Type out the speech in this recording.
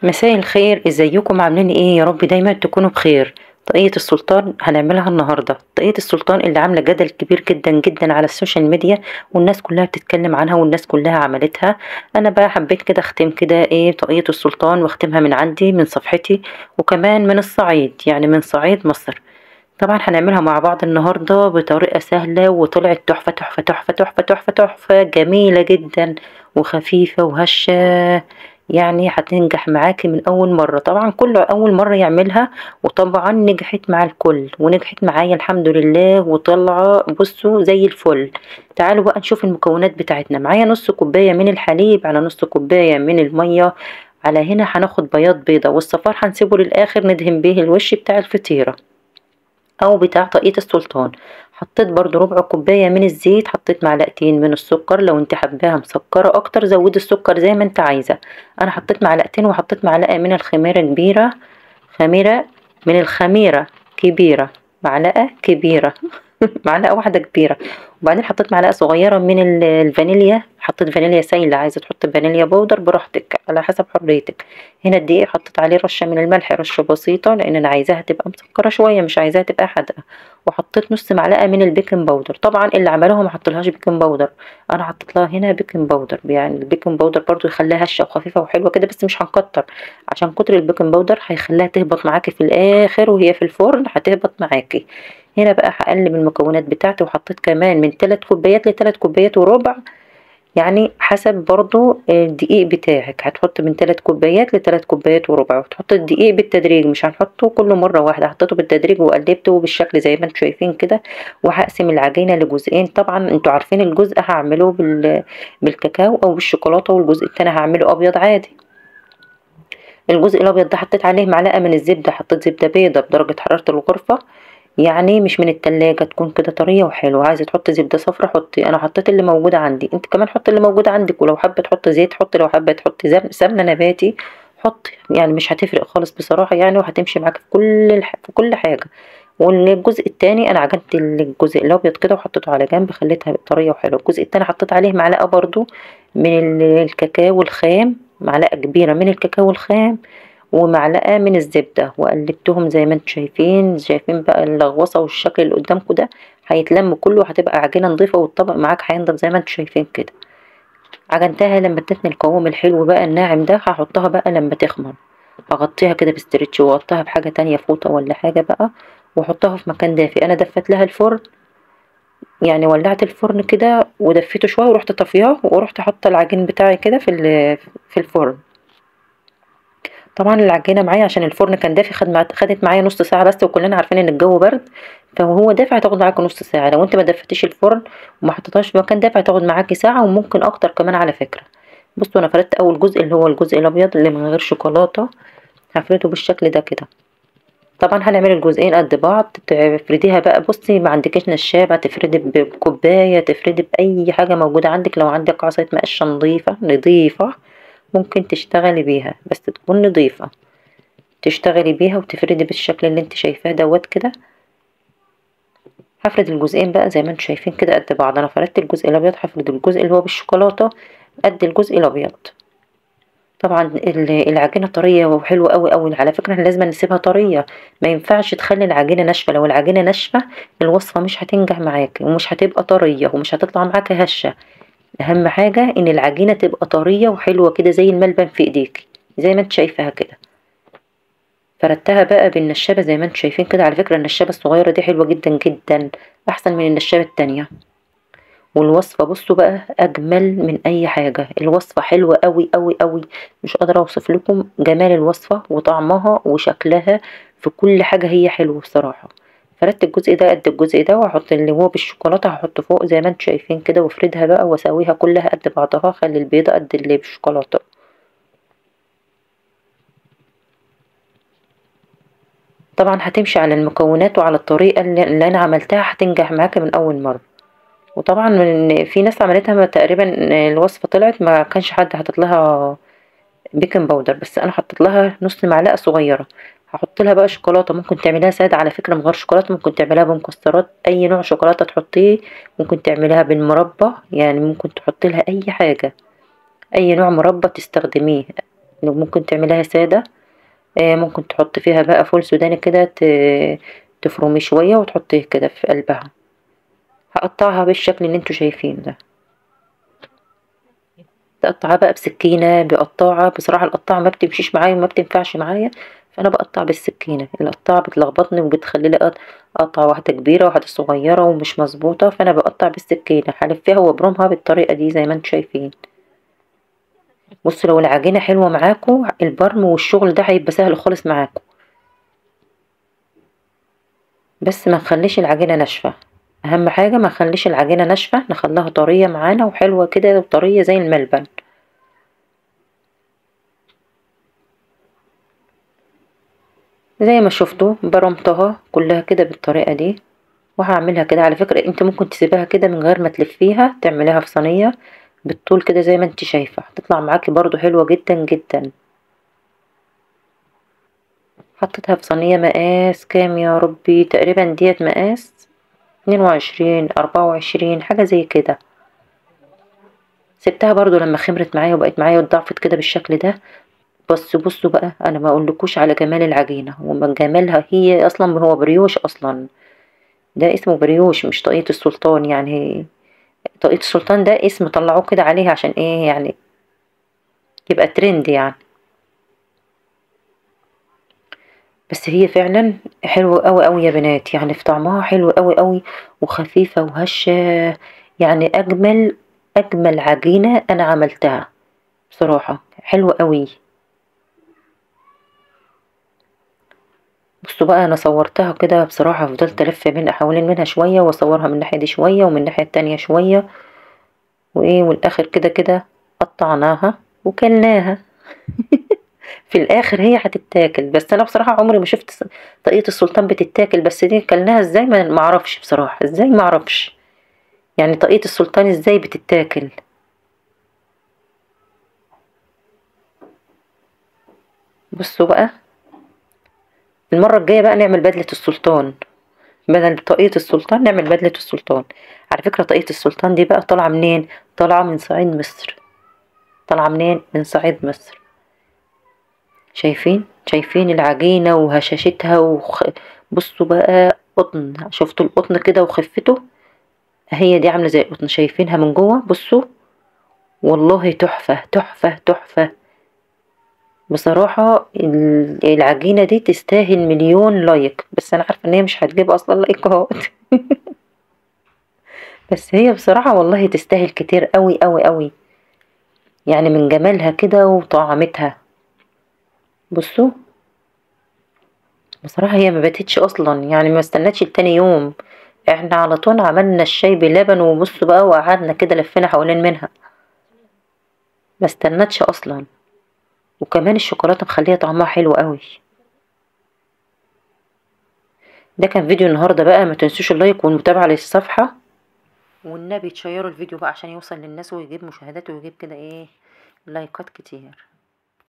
مساء الخير، ازيكم؟ عاملين ايه؟ يا رب دايما تكونوا بخير. طاقية السلطان هنعملها النهارده. طاقية السلطان اللي عامله جدل كبير جدا جدا على ال social media، والناس كلها بتتكلم عنها والناس كلها عملتها. انا بقى حبيت كده اختم كده ايه طاقية السلطان، واختمها من عندي من صفحتي، وكمان من الصعيد، يعني من صعيد مصر. طبعا هنعملها مع بعض النهارده بطريقة سهلة، وطلعت تحفة تحفة تحفة تحفة تحفة تحفة، جميلة جدا وخفيفة وهشه، يعني هتنجح معاكي من اول مرة. طبعا كل اول مرة يعملها، وطبعا نجحت مع الكل ونجحت معايا الحمد لله، وطلع بصوا زي الفل. تعالوا بقى نشوف المكونات بتاعتنا. معايا نص كوباية من الحليب على نص كوباية من المية، على هنا هناخد بياض بيضة، والصفار هنسيبه للاخر ندهن به الوش بتاع الفطيره او بتاع طاقية السلطان. حطيت برضو ربع كوباية من الزيت، حطيت معلقتين من السكر، لو انت حباها مسكره اكتر زودي السكر زي ما انت عايزه. انا حطيت معلقتين، وحطيت معلقه من الخميره كبيرة، خميره من الخميره كبيرة، معلقه كبيرة معلقه واحدة كبيرة. وبعدين حطيت معلقه صغيرة من الفانيليا، حطيت فانيليا سايله، عايزه تحط فانيليا powder براحتك على حسب حريتك. هنا الدقيق حطيت عليه رشه من الملح، رشه بسيطة لان انا عايزاها تبقى مسكره شوية، مش عايزاها تبقى حادقه. وحطيت نص معلقه من ال baking powder. طبعا اللي عملوها ما حطلهاش baking powder، انا حطيت لها هنا baking powder. يعني ال baking powder برضو يخليها هشه وخفيفة وحلوه كده، بس مش هنكتر عشان كتر ال baking powder هيخليها تهبط معاكي في الاخر، وهي في الفرن هتهبط معاكي. هنا بقى هقلب المكونات بتاعتي، وحطيت كمان من 3 كوبايات ل3 كوبايات وربع، يعني حسب برضو الدقيق بتاعك. هتحط من 3 كوبايات ل3 كوبايات وربع، وتحط الدقيق بالتدريج، مش هنحطه كله مرة واحدة، حطيته بالتدريج وقلبته بالشكل زي ما انتم شايفين كده. وهقسم العجينة لجزئين، طبعا انتوا عارفين الجزء هعمله بالكاكاو او بالشوكولاته، والجزء التاني هعمله ابيض عادي. الجزء الابيض ده حطيت عليه معلقه من الزبدة، حطيت زبدة بيضة بدرجة حرارة الغرفة، يعني مش من التلاجة، تكون كده طرية وحلوه. عايزه تحط زبدة صفرا حطي، انا حطيت اللي موجودة عندي، انت كمان حط اللي موجودة عندك. ولو حابة تحط زيت حطي، لو حابة تحطي سمنه نباتي حطي، يعني مش هتفرق خالص بصراحة يعني، وهتمشي معاك في في كل حاجة. والجزء الثاني انا عجنت الجزء الابيض كده وحطيته على جنب، خليتها طرية وحلوه. الجزء الثاني حطيت عليه معلقه برضو من الكاكاو الخام، معلقه كبيرة من الكاكاو الخام ومعلقة من الزبدة، وقلبتهم زي ما انتم شايفين. شايفين بقى اللغوصه والشكل اللي قدامكم ده هيتلم كله، وهتبقى عجينه نظيفة، والطبق معاك هينضف زي ما انتم شايفين كده. عجنتها لما ادتني القوام الحلو بقى الناعم ده، هحطها بقى لما تخمر، هغطيها كده ب stretch، واغطيها بحاجة تانية فوطه ولا حاجة بقى، واحطها في مكان دافي. انا دفت لها الفرن، يعني ولعت الفرن كده ودفيته شوية، ورحت طافياه، ورحت حاطه العجين بتاعي كده في الفرن. طبعا العجينة معايا عشان الفرن كان دافي، خدت معايا نص ساعة بس، وكلنا عارفين ان الجو برد، فهو دافي هتاخد معاكي نص ساعة. لو انت ما دفتيش الفرن وما حطيتهاش في مكان دافي هتاخد معاكي ساعة، وممكن اكتر كمان على فكرة. بصوا انا فردت اول جزء اللي هو الجزء الابيض اللي من غير شوكولاتة، هفرده بالشكل ده كده. طبعا هنعمل الجزئين قد بعض. تفرديها بقى، بصي ما عندكيش نشابه، تفردي بكوبايه، تفردي باي حاجة موجودة عندك. لو عندك عصاية مقشه نظيفة نظيفة ممكن تشتغلي بيها، بس تكون نظيفة تشتغلي بيها، وتفردي بالشكل اللي انت شايفاه دوت كده. هفرد الجزئين بقى زي ما انتم شايفين كده قد بعض. انا فردت الجزء الابيض، هفرد الجزء اللي هو بالشوكولاته قد الجزء الابيض. طبعا العجينة طرية وحلوه قوي قوي على فكرة، احنا لازم نسيبها طرية، ما ينفعش تخلي العجينة ناشفة. لو العجينة ناشفة الوصفة مش هتنجح معاكي، ومش هتبقى طرية، ومش هتطلع معاكي هشه. اهم حاجة ان العجينة تبقى طرية وحلوه كده زي الملبن في ايديكي، زي ما انت شايفاها كده. فردتها بقى بالنشابه زي ما انتم شايفين كده. على فكرة النشابه الصغيرة دي حلوة جدا جدا، احسن من النشابه التانية. والوصفه بصوا بقى اجمل من اي حاجة، الوصفة حلوة قوي قوي قوي، مش قادرة اوصف لكم جمال الوصفة وطعمها وشكلها، في كل حاجة هي حلوة بصراحة. فردت الجزء ده قد الجزء ده، وهحط اللي هو بالشوكولاته هحطه فوق زي ما انتم شايفين كده، وافردها بقى واسويها كلها قد بعضها، خلي البيضة قد اللي بالشوكولاته. طبعا هتمشي على المكونات وعلى الطريقة اللي انا عملتها، هتنجح معاكي من اول مرة. وطبعا من في ناس عملتها تقريبا الوصفة طلعت ما كانش حد حاطط لها baking powder، بس انا حطيت لها نص معلقه صغيرة. هحط لها بقى شوكولاتة، ممكن تعمليها ساده على فكرة من غير شوكولاتة، ممكن تعمليها بمكسرات، اي نوع شوكولاتة تحطيه، ممكن تعمليها بالمربى، يعني ممكن تحطي لها اي حاجة، اي نوع مربى تستخدميه. ممكن تعمليها ساده، ممكن تحط فيها بقى فول سوداني كده، تفرمي شوية وتحطيه كده في قلبها. هقطعها بالشكل اللي انتوا شايفينه ده، تقطعها بقى بسكينة، بقطاعه. بصراحة القطاعه ما بتمشيش معايا وما بتنفعش معايا، فانا بقطع بالسكينة. القطاعه بتلخبطني وبتخلي لي اقطع واحدة كبيرة واحدة صغيرة ومش مظبوطة، فانا بقطع بالسكينة، هلفها وابرمها بالطريقة دي زي ما انتوا شايفين. بصوا لو العجينة حلوة معاكم البرم والشغل ده هيبقى سهل خالص معاكم، بس ما نخليش العجينة ناشفة. اهم حاجة ما نخليش العجينة ناشفة، نخليها طرية معانا وحلوه كده وطريه زي الملبن. زي ما شفتوا برمتها كلها كده بالطريقة دي، وهعملها كده. على فكرة انت ممكن تسيبها كده من غير ما تلفيها، تعمليها في صينية بالطول كده زي ما انت شايفه، هتطلع معاكي برضو حلوة جدا جدا. حطيتها في صينية مقاس كام يا ربي؟ تقريبا ديت مقاس 22 24 حاجة زي كده. سبتها برضو لما خمرت معايا وبقت معايا واتضاعفت كده بالشكل ده. بس بصوا بقى، انا ما اقولكوش على جمال العجينة وما جمالها، هي اصلا هو بريوش اصلا، ده اسمه بريوش مش طاقية السلطان. يعني طاقية السلطان ده اسم طلعوه كده عليها عشان ايه يعني، يبقى ترند يعني. بس هي فعلا حلوة قوي قوي يا بنات، يعني في طعمها حلو قوي قوي وخفيفة وهشة، يعني اجمل اجمل عجينة انا عملتها بصراحة، حلوة قوي. بصوا بقى انا صورتها كده بصراحة، فضلت الف من حوالين منها شوية واصورها من الناحية دي شوية ومن الناحية التانية شوية وايه، والاخر كده كده قطعناها وكلناها. في الاخر هي هتتاكل، بس انا بصراحة عمري ما شفت طاقية السلطان بتتاكل، بس دي كلناها ازاي ما اعرفش بصراحة، ازاي ما اعرفش يعني طاقية السلطان ازاي بتتاكل. بصوا بقى المرة الجاية بقى نعمل بدلة السلطان، بدل طاقية السلطان نعمل بدلة السلطان. على فكرة طاقية السلطان دي بقى طالعة منين؟ طالعة من صعيد مصر. طالعة منين؟ من صعيد مصر. شايفين؟ شايفين العجينة وهشاشتها بصوا بقى قطن، شفتوا القطن كده وخفته؟ هي دي عاملة زي القطن، شايفينها من جوه؟ بصوا والله تحفة تحفة تحفة بصراحة. العجينة دي تستاهل مليون like، بس انا عارفة ان هي مش هتجيب اصلا لايكات. بس هي بصراحة والله تستاهل كتير قوي قوي قوي، يعني من جمالها كده وطعمتها. بصوا بصراحة هي ما باتتش اصلا، يعني ما استنتش لتاني يوم، احنا على طول عملنا الشاي بلبن وبصوا بقى وقعدنا كده لفينا حوالين منها، ما استنتش اصلا. وكمان الشوكولاتة مخليها طعمها حلو قوي. ده كان فيديو النهارده بقى، ما تنسوش ال like والمتابعة للصفحه، والنبي تشيروا الفيديو بقى عشان يوصل للناس ويجيب مشاهدات ويجيب كده ايه لايكات كتير.